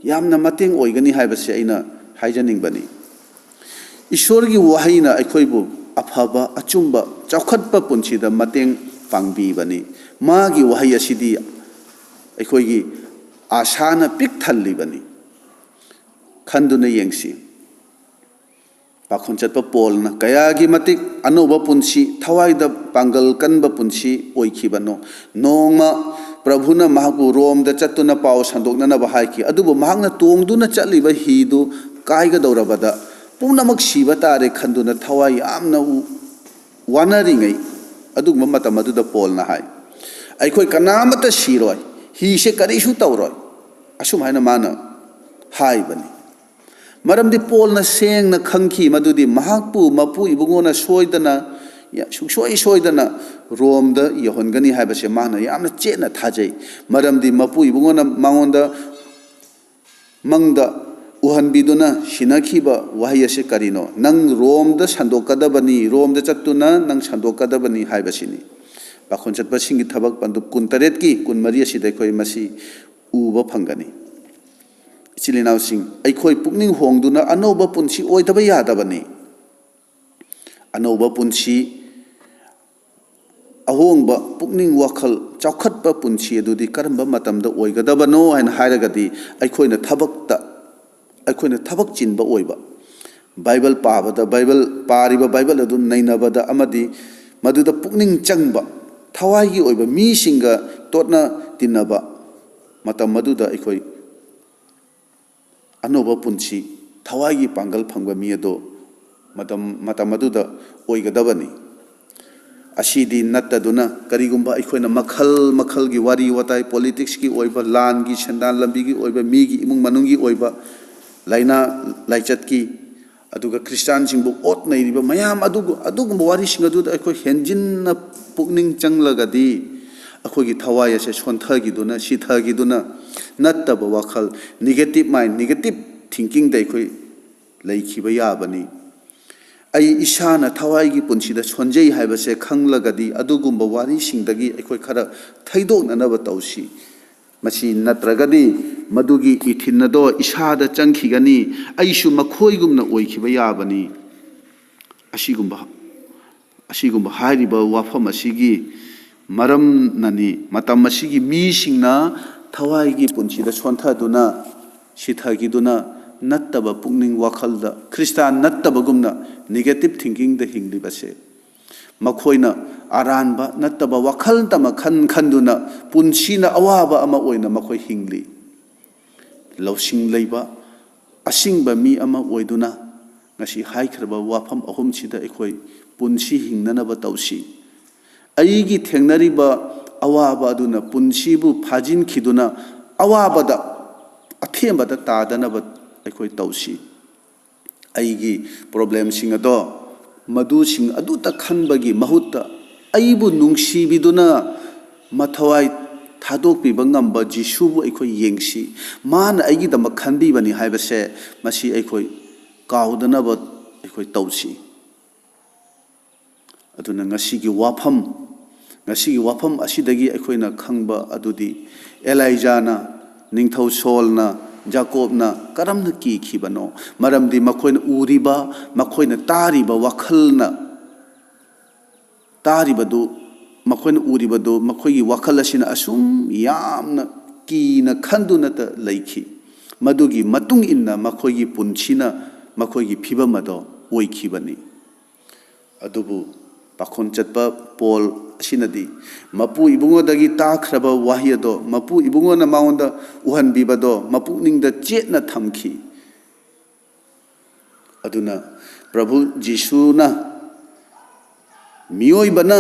ꯌꯥꯝꯅ ꯃꯇꯦꯡ ꯑꯣꯏꯒꯅꯤ ꯍꯥꯏꯕꯁꯦ ꯑꯩꯅ ꯍꯥꯏꯖꯅꯤꯡꯕꯅꯤ꯫ ꯏꯁꯣꯔꯒꯤ ꯋꯥꯍꯩꯅ ꯑꯩꯈꯣꯏꯕꯨ ꯑꯐꯕ, ꯑꯆꯨꯝꯕ, ꯆꯥꯎꯈꯠꯄ ꯄꯨꯟꯁꯤꯗ ꯃꯇꯦꯡ ꯄꯥꯡꯕꯤꯕꯅꯤ꯫ ꯃꯥꯒꯤ ꯋꯥꯍꯩ ꯑꯁꯤꯗꯤ ꯑꯩꯈꯣꯏꯒꯤ ꯑꯥꯁꯥꯅ ꯄꯤꯛ ꯊꯜꯂꯤꯕꯅꯤ꯫ ꯈꯟꯗꯨꯅ ꯌꯦꯡꯁꯤ꯫ ꯄꯥꯈꯣꯟ ꯆꯠꯄ ꯄꯣꯜꯅ ꯀꯌꯥꯒꯤ ꯃꯇꯤꯛ ꯑꯅꯧꯕ ꯄꯨꯟꯁꯤ, ꯊꯋꯥꯏꯗ ꯄꯥꯡꯒꯜ ꯀꯟꯕ ꯄꯨꯟꯁꯤ ꯑꯣꯏꯈꯤꯕꯅꯣ꯫ ꯅꯣꯡꯃ ꯄ꯭ꯔꯚꯨꯅ ꯃꯍꯥꯛꯄꯨ ꯔꯣꯝꯗ ꯆꯠꯇꯨꯅ ꯄꯥꯎ ꯁꯟꯗꯣꯛꯅꯅꯕ ꯍꯥꯏꯈꯤ, ꯑꯗꯨꯕꯨ ꯃꯍꯥꯛꯅ ꯇꯣꯡꯗꯨꯅ ꯆꯠꯂꯤꯕ ꯍꯤꯗꯨ ꯀꯥꯏꯒꯗꯧꯔꯕꯗ ꯄꯨꯝꯅꯃꯛ ꯁꯤꯕ ꯇꯥꯔꯦ ꯈꯟꯗꯨꯅ ꯊꯋꯥꯏ ꯌꯥꯝꯅ ꯎ-, ꯋꯥꯅꯔꯤꯉꯩ, ꯑꯗꯨꯒꯨꯝꯕ ꯃꯇꯝ ꯑꯗꯨꯗ ꯄꯣꯜꯅ ꯍꯥꯏ, "ꯑꯩꯈꯣꯏ ꯀꯅꯥꯃꯠꯇ ꯁꯤꯔꯣꯏ, ꯍꯤꯁꯦ ꯀꯔꯤꯁꯨ ꯇꯧꯔꯣꯏ", ꯑꯁꯨꯝ ꯍꯥꯏꯅ ꯃꯥꯅ ꯍꯥꯏꯕꯅꯤ꯫ ꯃꯔꯝꯗꯤ ꯄꯣꯜꯅ ꯁꯦꯡꯅ ꯈꯪꯈꯤ ꯃꯗꯨꯗꯤ ꯃꯍꯥꯛꯄꯨ ꯃꯄꯨ ꯏꯕꯨꯡꯉꯣꯅ ꯁꯣꯏꯗꯅ, ꯁꯨꯡꯁꯣꯏ ꯁꯣꯏꯗꯅ ꯔꯣꯝꯗ ꯌꯧꯍꯟꯒꯅꯤ ꯍꯥꯏꯕꯁꯦ ꯃꯥꯅ ꯌꯥꯝꯅ ꯆꯦꯠꯅ ꯊꯥꯖꯩ꯫ ꯃꯔꯝꯗꯤ ꯃꯄꯨ ꯏꯕꯨꯡꯉꯣꯅ ꯃꯉꯣꯟꯗ ꯃꯪꯗ ꯎꯍꯟꯕꯤꯗꯨꯅ ꯁꯤꯟꯅꯈꯤꯕ ꯋꯥꯍꯩ ꯑꯁꯤ ꯀꯔꯤꯅꯣ? "ꯅꯪ ꯔꯣꯝꯗ ꯁꯟꯗꯣꯛꯀꯗꯕꯅꯤ, ꯔꯣꯝꯗ ꯆꯠꯇꯨꯅ ꯅꯪ ꯁꯟꯗꯣꯛꯀꯗꯕꯅꯤ" ꯍꯥꯏꯕꯁꯤꯅꯤ꯫ ꯄꯥꯈꯣꯟ ꯆꯠꯄꯁꯤꯡꯒꯤ ꯊꯕꯛ ꯄꯟꯗꯨꯞ ꯀꯨꯟꯇꯔꯦꯠꯀꯤ ꯀꯨꯟꯃꯔꯤ ꯑꯁꯤꯗ ꯑꯩꯈꯣꯏ ꯃꯁꯤ ꯎꯕ ꯐꯪꯒꯅꯤ꯫ ꯏꯆꯤꯜ ꯏꯅꯥꯎꯁꯤꯡ, ꯑꯩꯈꯣꯏ ꯄꯨꯛꯅꯤꯡ ꯍꯣꯡꯗꯨꯅ ꯑꯅꯧꯕ ꯄꯨꯟꯁꯤ ꯑꯣꯏꯗꯕ ꯌꯥꯗꯕꯅꯤ꯫ ꯑꯅꯧꯕ ꯄꯨꯟꯁꯤ, ꯑꯍꯣꯡꯕ ꯄꯨꯛꯅꯤꯡ ꯋꯥꯈꯜ, ꯆꯥꯎꯈꯠꯄ ꯄꯨꯟꯁꯤ ꯑꯗꯨꯗꯤ ꯀꯔꯝꯕ ꯃꯇꯝꯗ ꯑꯣꯏꯒꯗꯕꯅꯣ ꯍꯥꯏꯅ ꯍꯥꯏꯔꯒꯗꯤ, ꯑꯩꯈꯣꯏꯅ ꯊꯕꯛꯇ, ꯑꯩꯈꯣꯏꯅ ꯊꯕꯛ ꯆꯤꯟꯕ ꯑꯣꯏꯕ, ꯕꯥꯏꯕꯜ ꯄꯥꯕꯗ, ꯕꯥꯏꯕꯜ, ꯄꯥꯔꯤꯕ ꯕꯥꯏꯕꯜ ꯑꯗꯨ ꯅꯩꯅꯕꯗ ꯑꯃꯗꯤ ꯃꯗꯨꯗ ꯄꯨꯛꯅꯤꯡ ꯆꯪꯕ, ꯊꯋꯥꯏꯒꯤ ꯑꯣꯏꯕ ꯃꯤꯁꯤꯡꯒ ꯇꯣꯠꯅ ꯇꯤꯟꯅꯕ ꯃꯇꯝ ꯑꯗꯨꯗ ꯑꯩꯈꯣꯏ ꯑꯅꯧꯕ ꯄꯨꯟꯁꯤ, ꯊꯋꯥꯏꯒꯤ ꯄꯥꯡꯒꯜ ꯐꯪꯕ ꯃꯤ ꯑꯗꯣ ꯃꯇꯝ, ꯃꯇꯝ ꯑꯗꯨꯗ ꯑꯣꯏꯒꯗꯕꯅꯤ꯫ ꯑꯁꯤꯗꯤ ꯅꯠꯇꯗꯨꯅ, ꯀꯔꯤꯒꯨꯝꯕ ꯑꯩꯈꯣꯏꯅ ꯃꯈꯜ ꯃꯈꯜꯒꯤ ꯋꯥꯔꯤ ꯋꯥꯇꯥꯏ, ꯄꯣꯂꯤꯇꯤꯛꯁꯀꯤ ꯑꯣꯏꯕ, ꯂꯥꯟꯒꯤ, ꯁꯦꯟꯗꯥꯟ ꯂꯝꯕꯤꯒꯤ ꯑꯣꯏꯕ, ꯃꯤꯒꯤ ꯏꯃꯨꯡ ꯃꯅꯨꯡꯒꯤ ꯑꯣꯏꯕ, ꯂꯥꯏꯅꯥ ꯂꯥꯏꯆꯠꯀꯤ, ꯑꯗꯨꯒ ꯈ꯭ꯔꯤꯁꯇꯥꯟꯁꯤꯡꯕꯨ ꯑꯣꯠ ꯅꯩꯔꯤꯕ ꯃꯌꯥꯝ ꯑꯗꯨ, ꯑꯗꯨꯒꯨꯝꯕ ꯋꯥꯔꯤꯁꯤꯡ ꯑꯗꯨꯗ ꯑꯩꯈꯣꯏ ꯍꯦꯟꯖꯤꯟꯅ ꯄꯨꯛꯅꯤꯡ ꯆꯪꯂꯒꯗꯤ ꯑꯩꯈꯣꯏꯒꯤ ꯊꯋꯥꯏ ꯑꯁꯦ ꯁꯣꯟꯊꯈꯤꯗꯨꯅ, ꯁꯤꯊꯈꯤꯗꯨꯅ, ꯅꯠꯇꯕ ꯋꯥꯈꯜ, negative mind, negative thinkingꯗ ꯑꯩꯈꯣꯏ ꯂꯩꯈꯤꯕ ꯌꯥꯕꯅꯤ꯫ ꯑꯩ ꯏꯁꯥꯅ ꯊꯋꯥꯏꯒꯤ ꯄꯨꯟꯁꯤꯗ ꯁꯣꯟꯖꯩ ꯍꯥꯏꯕꯁꯦ ꯈꯪꯂꯒꯗꯤ ꯑꯗꯨꯒꯨꯝꯕ ꯋꯥꯔꯤꯁꯤꯡꯗꯒꯤ ꯑꯩꯈꯣꯏ ꯈꯔ ꯊꯩꯗꯣꯛꯅꯅꯕ ꯇꯧꯁꯤ꯫ ꯃꯁꯤ ꯅꯠꯇ꯭ꯔꯒꯗꯤ ꯃꯗꯨꯒꯤ ꯏꯊꯤꯟ ꯑꯗꯣ ꯏꯁꯥꯗ ꯆꯪꯈꯤꯒꯅꯤ꯫ ꯑꯩꯁꯨ ꯃꯈꯣꯏꯒꯨꯝꯅ ꯑꯣꯏꯈꯤꯕ ꯌꯥꯕꯅꯤ꯫ ꯑꯁꯤꯒꯨꯝꯕ, ꯑꯁꯤꯒꯨꯝꯕ ꯍꯥꯏꯔꯤꯕ ꯋꯥꯐꯝ ꯑꯁꯤꯒꯤ ꯃꯔꯝꯅꯅꯤ ꯃꯇꯝ ꯑꯁꯤꯒꯤ ꯃꯤꯁꯤꯡꯅ ꯊꯋꯥꯏꯒꯤ ꯄꯨꯟꯁꯤꯗ ꯁꯣꯟꯊꯗꯨꯅ, ꯁꯤꯊꯈꯤꯗꯨꯅ, ꯅꯠꯇꯕ ꯄꯨꯛꯅꯤꯡ ꯋꯥꯈꯜꯗ, ꯈ꯭ꯔꯤꯁꯇꯥꯟ ꯅꯠꯇꯕꯒꯨꯝꯅ negative thinkingꯗ ꯍꯤꯡꯂꯤꯕꯁꯦ꯫ ꯃꯈꯣꯏꯅ ꯑꯔꯥꯟꯕ ꯅꯠꯇꯕ ꯋꯥꯈꯜ ꯇꯃ ꯈꯟ ꯈꯟꯗꯨꯅ ꯄꯨꯟꯁꯤꯅ ꯑꯋꯥꯕ ꯑꯃ ꯑꯣꯏꯅ ꯃꯈꯣꯏ ꯍꯤꯡꯂꯤ꯫ ꯂꯧꯁꯤꯡ ꯂꯩꯕ ꯑꯁꯤꯡꯕ ꯃꯤ ꯑꯃ ꯑꯣꯏꯗꯨꯅ ꯉꯁꯤ ꯍꯥꯏꯈ꯭ꯔꯕ ꯋꯥꯐꯝ ꯑꯍꯨꯝꯁꯤꯗ ꯑꯩꯈꯣꯏ ꯄꯨꯟꯁꯤ ꯍꯤꯡꯅꯅꯕ ꯇꯧꯁꯤ꯫ ꯑꯩꯒꯤ ꯊꯦꯡꯅꯔꯤꯕ ꯑꯋꯥꯕ ꯑꯗꯨꯅ ꯄꯨꯟꯁꯤꯕꯨ ꯐꯥꯖꯤꯟꯈꯤꯗꯨꯅ ꯑꯋꯥꯕꯗ, ꯑꯊꯦꯝꯕꯗ ꯇꯥꯗꯅꯕ ꯑꯩꯈꯣꯏ ꯇꯧꯁꯤ꯫ ꯑꯩꯒꯤ problemꯁꯤꯡ ꯑꯗꯣ, ꯃꯗꯨꯁꯤꯡ ꯑꯗꯨꯇ ꯈꯟꯕꯒꯤ ꯃꯍꯨꯠꯇ ꯑꯩꯕꯨ ꯅꯨꯡꯁꯤꯕꯤꯗꯨꯅ ꯃꯊꯋꯥꯏ ꯊꯥꯗꯣꯛꯄꯤꯕ ꯉꯝꯕ ꯖꯤꯁꯨꯕꯨ ꯑꯩꯈꯣꯏ ꯌꯦꯡꯁꯤ꯫ ꯃꯥꯅ ꯑꯩꯒꯤꯗꯃꯛ ꯈꯟꯕꯤꯕꯅꯤ ꯍꯥꯏꯕꯁꯦ ꯃꯁꯤ ꯑꯩꯈꯣꯏ ꯀꯥꯎꯗꯅꯕ ꯑꯩꯈꯣꯏ ꯇꯧꯁꯤ꯫ ꯑꯗꯨꯅ ꯉꯁꯤꯒꯤ ꯋꯥꯐꯝ, ꯉꯁꯤꯒꯤ ꯋꯥꯐꯝ ꯑꯁꯤꯗꯒꯤ ꯑꯩꯈꯣꯏꯅ ꯈꯪꯕ ꯑꯗꯨꯗꯤ ꯑꯦꯂꯥꯏꯖꯥꯅ, ꯅꯤꯡꯊꯧ ꯁꯣꯜꯅ, ꯖꯥꯀꯣꯕꯅ ꯀꯔꯝꯅ ꯀꯤꯈꯤꯕꯅꯣ? ꯃꯔꯝꯗꯤ ꯃꯈꯣꯏꯅ ꯎꯔꯤꯕ, ꯃꯈꯣꯏꯅ ꯇꯥꯔꯤꯕ ꯋꯥꯈꯜꯅ ꯇꯥꯔꯤꯕꯗꯨ, ꯃꯈꯣꯏꯅ ꯎꯔꯤꯕꯗꯨ, ꯃꯈꯣꯏꯒꯤ ꯋꯥꯈꯜ ꯑꯁꯤꯅ ꯑꯁꯨꯝ ꯌꯥꯝꯅ ꯀꯤꯅ ꯈꯟꯗꯨꯅꯇ ꯂꯩꯈꯤ꯫ ꯃꯗꯨꯒꯤ ꯃꯇꯨꯡ ꯏꯟꯅ ꯃꯈꯣꯏꯒꯤ ꯄꯨꯟꯁꯤꯅ ꯃꯈꯣꯏꯒꯤ ꯐꯤꯕꯝ ꯑꯗꯣ ꯑꯣꯏꯈꯤꯕꯅꯤ꯫ ꯑꯗꯨꯕꯨ ꯄꯥꯈꯣꯟ ꯆꯠꯄ ꯄꯣꯜ ꯑꯁꯤꯅꯗꯤ ꯃꯄꯨ ꯏꯕꯨꯡꯉꯣꯗꯒꯤ ꯇꯥꯈ꯭ꯔꯕ ꯋꯥꯍꯩ ꯑꯗꯣ ꯃꯄꯨ ꯏꯕꯨꯡꯉꯣꯅ ꯃꯉꯣꯟꯗ ꯎꯍꯟꯕꯤꯕꯗꯣ ꯃꯄꯨꯛꯅꯤꯡꯗ ꯆꯦꯠꯅ ꯊꯝꯈꯤ꯫ ꯑꯗꯨꯅ ꯄ꯭ꯔꯚꯨ ꯖꯤꯁꯨꯅ ꯃꯤꯑꯣꯏꯕꯅ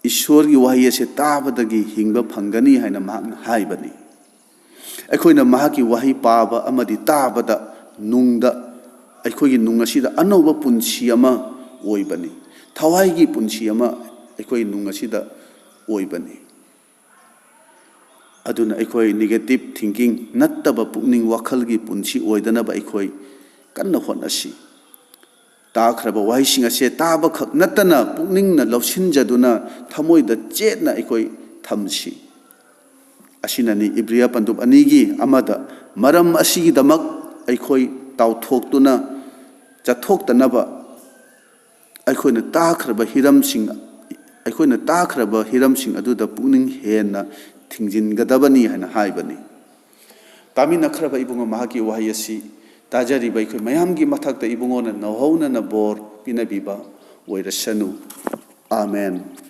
ꯏꯁꯣꯔꯒꯤ ꯋꯥꯍꯩ ꯑꯁꯦ ꯇꯥꯕꯗꯒꯤ ꯍꯤꯡꯕ ꯐꯪꯒꯅꯤ ꯍꯥꯏꯅ ꯃꯍꯥꯛꯅ ꯍꯥꯏꯕꯅꯤ꯫ ꯑꯩꯈꯣꯏꯅ ꯃꯍꯥꯛꯀꯤ ꯋꯥꯍꯩ ꯄꯥꯕ ꯑꯃꯗꯤ ꯇꯥꯕꯗ ꯅꯨꯡꯗ, ꯑꯩꯈꯣꯏꯒꯤ ꯅꯨꯡ ꯑꯁꯤꯗ ꯑꯅꯧꯕ ꯄꯨꯟꯁꯤ ꯑꯃ ꯑꯣꯏꯕꯅꯤ꯫ ꯊꯋꯥꯏꯒꯤ ꯄꯨꯟꯁꯤ ꯑꯃ ꯑꯩꯈꯣꯏ ꯅꯨꯡ ꯑꯁꯤꯗ ꯑꯣꯏꯕꯅꯤ꯫ ꯑꯗꯨꯅ ꯑꯩꯈꯣꯏ negative thinking ꯅꯠꯇꯕ ꯄꯨꯛꯅꯤꯡ ꯋꯥꯈꯜꯒꯤ ꯄꯨꯟꯁꯤ ꯑꯣꯏꯗꯅꯕ ꯑꯩꯈꯣꯏ ꯀꯟꯅ ꯍꯣꯠꯅꯁꯤ꯫ ꯇꯥꯈ꯭ꯔꯕ ꯋꯥꯍꯩꯁꯤꯡ ꯑꯁꯦ ꯇꯥꯕꯈꯛ ꯅꯠꯇꯅ ꯄꯨꯛꯅꯤꯡꯅ ꯂꯧꯁꯤꯟꯖꯗꯨꯅ ꯊꯃꯣꯏꯗ ꯆꯦꯠꯅ ꯑꯩꯈꯣꯏ ꯊꯝꯁꯤ꯫ ꯑꯁꯤꯅꯅꯤ ꯏꯕ꯭ꯔꯤꯌꯥ ꯄꯟꯗꯨꯞ ꯑꯅꯤꯒꯤ ꯑꯃꯗ, "ꯃꯔꯝ ꯑꯁꯤꯒꯤꯗꯃꯛ ꯑꯩꯈꯣꯏ ꯇꯥꯎꯊꯣꯛꯇꯨꯅ ꯆꯠꯊꯣꯛꯇꯅꯕ ꯑꯩꯈꯣꯏꯅ ꯇꯥꯈ꯭ꯔꯕ ꯍꯤꯔꯝꯁꯤꯡ, ꯑꯩꯈꯣꯏꯅ ꯇꯥꯈ꯭ꯔꯕ ꯍꯤꯔꯝꯁꯤꯡ ꯑꯗꯨꯗ ꯄꯨꯛꯅꯤꯡ ꯍꯦꯟꯅ ꯊꯤꯡꯖꯤꯟꯒꯗꯕꯅꯤ" ꯍꯥꯏꯅ ꯍꯥꯏꯕꯅꯤ꯫ ꯇꯥꯃꯤꯟꯅꯈ꯭ꯔꯕ ꯏꯕꯨꯡꯉꯣ, ꯃꯍꯥꯛꯀꯤ ꯋꯥꯍꯩ ꯑꯁꯤ ꯇꯥꯖꯔꯤꯕ ꯑꯩꯈꯣꯏ ꯃꯌꯥꯝꯒꯤ ꯃꯊꯛꯇ ꯏꯕꯨꯡꯉꯣꯅ ꯅꯧꯍꯧꯅꯅ ꯕꯣꯔ ꯄꯤꯅꯕꯤꯕ ꯑꯣꯏꯔꯁꯅꯨ꯫ ꯑꯥꯃꯦꯟ꯫